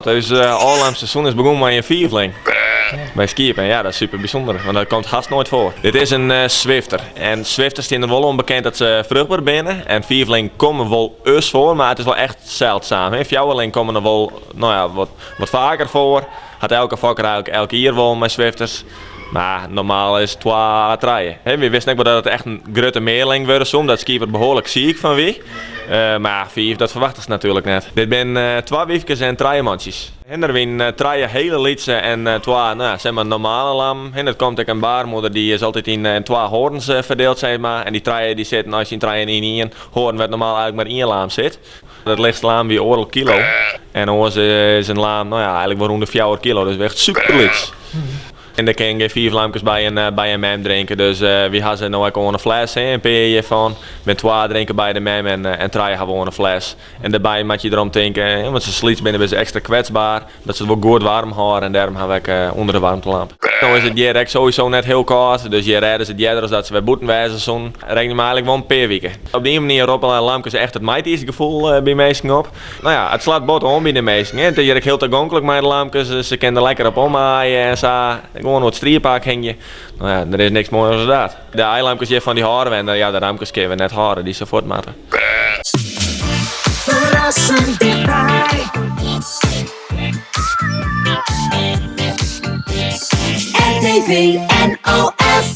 Us ôflamseizoen is begûn mei in fiifling by skiep en ja, dat is super bysûnder, want dat komt hast noait foar. Dit is in swifter en swifters stean der wol om bekend dat se fruchtber binne en fiifling komme wol us foar, mar it is wol echt seldzaam. Fjouwerling komme noch wol, no ja, wat faker foar. Hat elke fokker eigenlik elk jier wol mei swifters. Mar normaal is twa, trije. Wy wisten ek wol dat it echt in grutte mearling wurde soe, omdat it skiep der behoarlik siik fan wie. Mar fiif, dat ferwachtest natuerlik net. Dit binne twa wyfkes en trije mantsjes. Der wiene trije hele lytse en twa, no ja, zeg mar normale lammen. Der komt ek in baarmoeder, dy is altyd yn twa hoarns ferdield, zeg mar. En dy trije dy sitten eins yn trijen yn ien hoarn, wêr't normaal eigenlik mar ien laam sit. It lichtste laam wie oardel kilo en oars is in laam, no ja, eigenlik wol rûn de fjouwer kilo, dus echt super lyts. En der kinne gjin fiif lamkes by in, by in mem drinke, dus wy ha se no ek oan 'e fles, hè, in pear hjirfan. Bin twa drinke by de mem en, en trije hawwe oan 'e fles. En dêrby moat je derom tinke, want se lyts binne, binne se ekstra kwetsber, dat se it wol goed waarm hâlde en dêrom ha we ek ûnder de waarmtelamp. No is it hjir ek sowieso net hiel kâld, dus hjir rêde se it earder as dat se wer bûten wêze soenen. Rekkenje my eigenlik wol in pear wike. Op dy manier roppe lamkes echt it maitiidsgefoel by minsken op. No ja, it slacht bot oan by de minsken. It is hjir ek hiel tagonklik mei de lamkes, se kinne der lekker op omaaie en sa. Gewoan oer it striepak hingje. No ja, der is niks moaiers as dat. De eilamkes hjirfan dy hâlde we en ja, de ramkes kinne we net hâlde, dy sille fuort moatte. Ferrassend tichtby. RTV NOF.